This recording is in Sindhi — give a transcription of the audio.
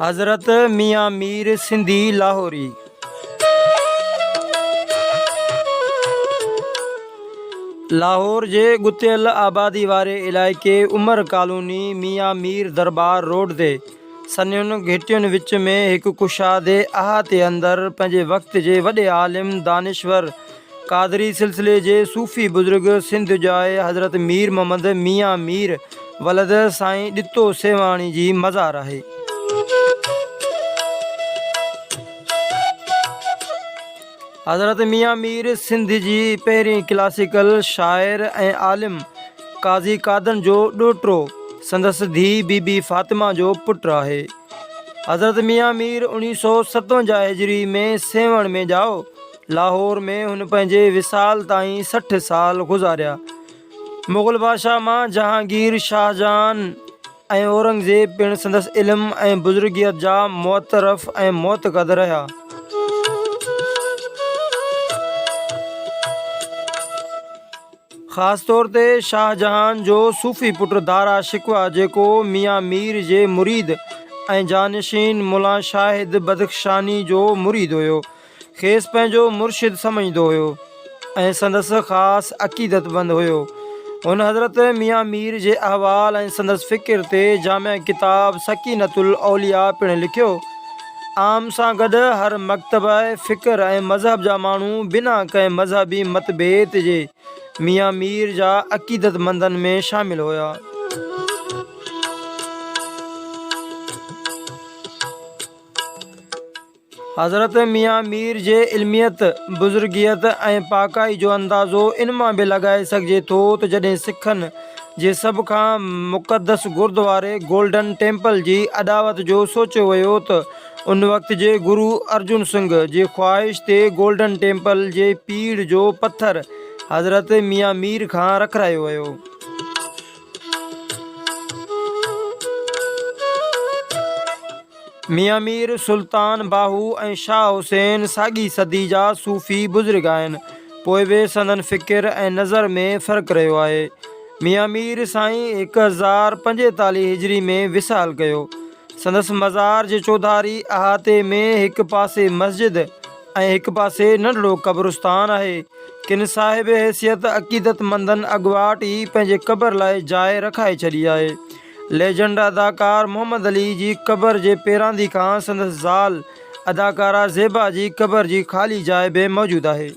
حضرت ميان مير سنڌي لاهوري. لاهور جي ڳتيل آبادي واري علائقي عمر ڪالوني ميان مير درٻار روڊ تي سنهين گهٽين وچ ۾ هڪ ڪشادي احاطي اندر پنهنجي وقت جي وڏي عالم، دانشور، قادري سلسلي جي صوفي بزرگ سنڌ ڄائي حضرت مير محمد ميان مير ولد سائين ڏتو سيوهاڻي جي مزار آهي. حضرت ميان مير سنڌ جي پهرين ڪلاسيڪل شاعر ۽ عالم قاضي قادن جو ڏوهٽو، سندس ڌيء بي بي فاطمه جو پٽ آهي. حضرت ميان مير 1957 هجري ۾ سيوهڻ ۾ ڄائو. لاهور ۾ هن پنهنجي وصال تائين 60 سال گذاريا. مغل بادشاهه مان جهانگير، شاهجهان ۽ اورنگزيب پڻ سندس علم ۽ بزرگيت جا معترف ۽ معتقد رهيا. خاص طور تي شاهجهان جو صوفي پٽ دارا شڪوه جيڪو ميان مير جي مريد ۽ جانشين ملان شاهد بدخشاني جو مريد هيو. کيس پنهنجو مرشد سمجهندو هيو ۽ سندس خاص عقيدتمند هيو. هن حضرت ميان مير جي احوال ۽ سندس فڪر تي جامع ڪتاب سڪينة الاولياء پڻ لکيو. عام سان گڏ هر مڪتبه فڪر ۽ مذهب جا ماڻهو بنا ڪنهن مذهبي متڀيد جي ميان مير جا عقيدتمندن ۾ شامل هيا. حضرت ميان مير جي علميت، بزرگيت ۽ پاڪائي جو اندازو ان مان به لڳائي سگهجي ٿو ته جڏهن سکن جي سڀ کان مقدس گردواري گولڊن ٽيمپل جي اڏاوت جو سوچيو ويو ته ان وقت جي گرو ارجن سنگهه جي خواهش تي گولڊن ٽيمپل جي پيڙهه جو پٿر حضرت ميان مير کان رکرايو ويو. ميان مير، سلطان باهو ۽ شاهه حسين ساڳي صدي جا صوفي بزرگ آهن، پوء به سندن فڪر ۽ نظر ۾ فرق رهيو آهي. ميان مير سائين 1045 هجري ۾ وصال ڪيو. سندس مزار جي چوڌاري احاطي ۾ هڪ پاسي مسجد ۽ هڪ پاسي ننڍڙو قبرستان آهي. ڪن صاحب حيثيت عقيدتمندن اڳواٽ ئي پنهنجي قبر لاء جاء رکائي ڇڏي آهي. ليجنڊ اداڪار محمد علي جي قبر جي پيراندي کان سندس زال اداڪاره زيبا جي قبر جي خالي جاء به موجود آهي.